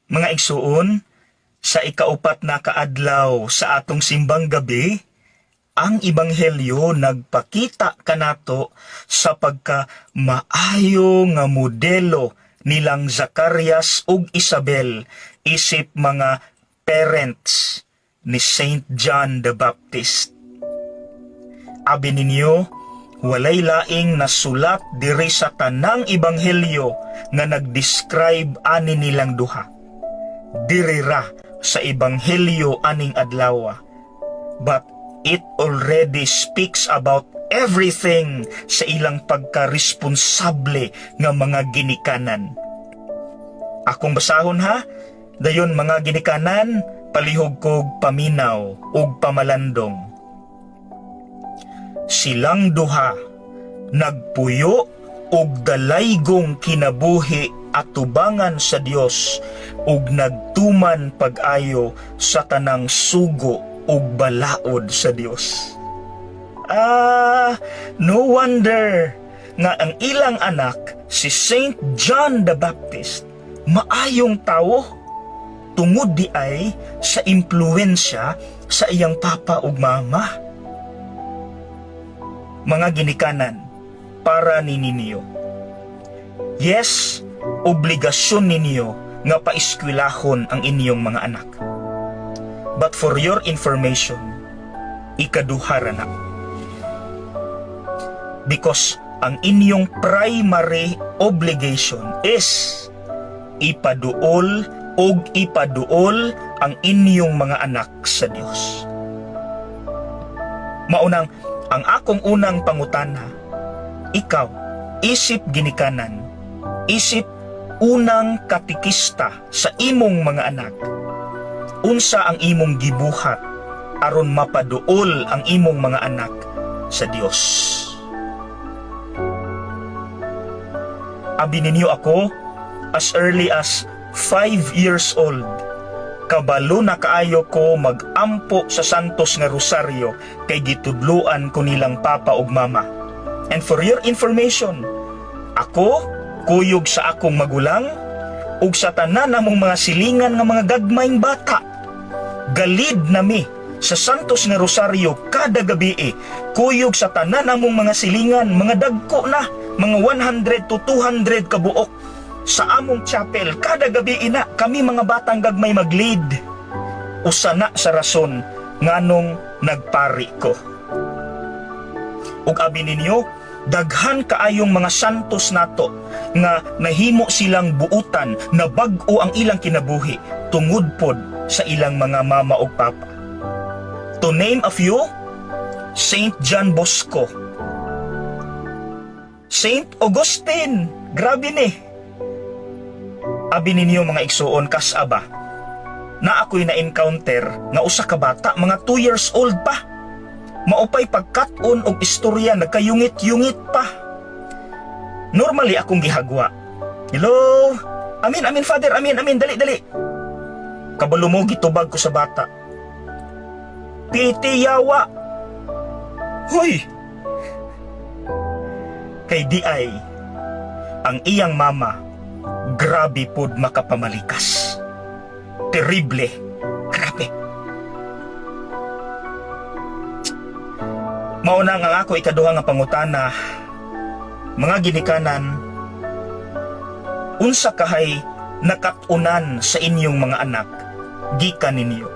Mga igsuon, sa ikaupat na kaadlaw sa atong simbang gabi, ang ebanghelyo nagpakita kanato sa pagka maayo nga modelo nilang Zacarias ug Isabel isip mga parents ni Saint John the Baptist. Abi ninyo, walay laing nasulat diri sa tanang ebanghelyo nga nag-describe ani nilang duha. Diri ra sa ebanghelyo aning adlawa. But it already speaks about everything sa ilang pagka-responsable nga mga ginikanan. Akong basahon ha, dayon mga ginikanan, palihog kog paminaw ug pamalandong. Silang duha nagpuyo og dalaygong kinabuhi atubangan sa Dios ug nagtuman pag-ayo sa tanang sugo ug balaod sa Dios. Ah, no wonder nga ang ilang anak, si Saint John the Baptist, maayong tawo tungod di ay sa impluensya sa iyang papa ug mama. Mga ginikanan, para ni ninyo. Yes, obligasyon ninyo nga paeskwelahon ang inyong mga anak. But for your information, ikaduha ra na. Because ang inyong primary obligation is ipaduol og ipaduol ang inyong mga anak sa Dios. Maunang ang akong unang pangutana, ikaw, isip ginikanan, isip unang katikista sa imong mga anak, unsa ang imong gibuhat aron mapaduol ang imong mga anak sa Dios? Abi ninyo ako, as early as 5 years old, kabalo na kaayo ko mag-ampo sa Santos nga Rosaryo kay gitudluan ko nilang papa ug mama. And for your information, ako kuyog sa akong magulang ug sa tanan namong mga silingan nga mga gagmayng bata. Galid nami sa Santos nga Rosaryo kada gabi kuyog sa tanan namong mga silingan, mga dagko na, mga 100 to 200 kabuok sa among chapel kada gabi ina kami mga batang gagmay mag-lead. Usa na sa rason nganong nagpari ko. Ug abi ninyo, daghan kaayong mga santos nato nga nahimo silang buutan na bag-o ang ilang kinabuhi tungod pod sa ilang mga mama ug papa. To name a few, Saint John Bosco, Saint Augustine, grabe ni. Abi ninyo mga igsuon, kas-a ba na ako'y na-encounter nga usa ka bata, mga 2 years old pa. Maupay pagkat-on og istorya, nagkayungit-yungit pa. Normally akong gihagwa. "Hello? Amin, amin, Father, amin, amin, dali, dali." Kabalo mo, gitubag ko sa bata. "Piti yawa." Hoy! Kay di ay, ang iyang mama, grabe pod makapamalikas. Terrible. Grabe. Mauna nga ako ikaduha nga pangutana, mga ginikanan, unsa kahay nakatunan sa inyong mga anak gikan ninyo?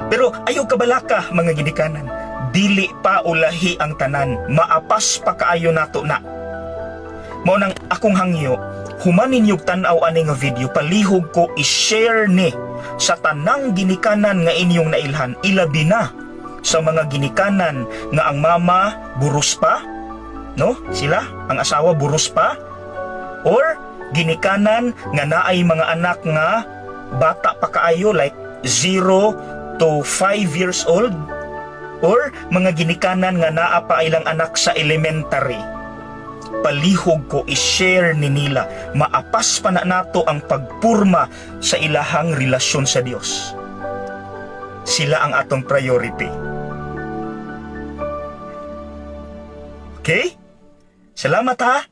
Pero ayaw kabalaka, mga ginikanan, dili pa ulahi ang tanan, maapas pa kaayo nato na. Mao nang akong hangyo, human ninyog tan-aw ani nga video, palihog ko i-share ni sa tanang ginikanan nga inyong nailhan, ilabi na sa mga ginikanan nga ang mama burus pa, no? Sila, ang asawa burus pa, or ginikanan nga naay mga anak nga bata pa kaayo, like 0 to 5 years old, or mga ginikanan nga naa pa ilang anak sa elementary. Palihog ko i-share ni nila, maapas pa na nato ang pagpurma sa ilahang relasyon sa Dios. Sila ang atong priority. Okay? Salamat ha.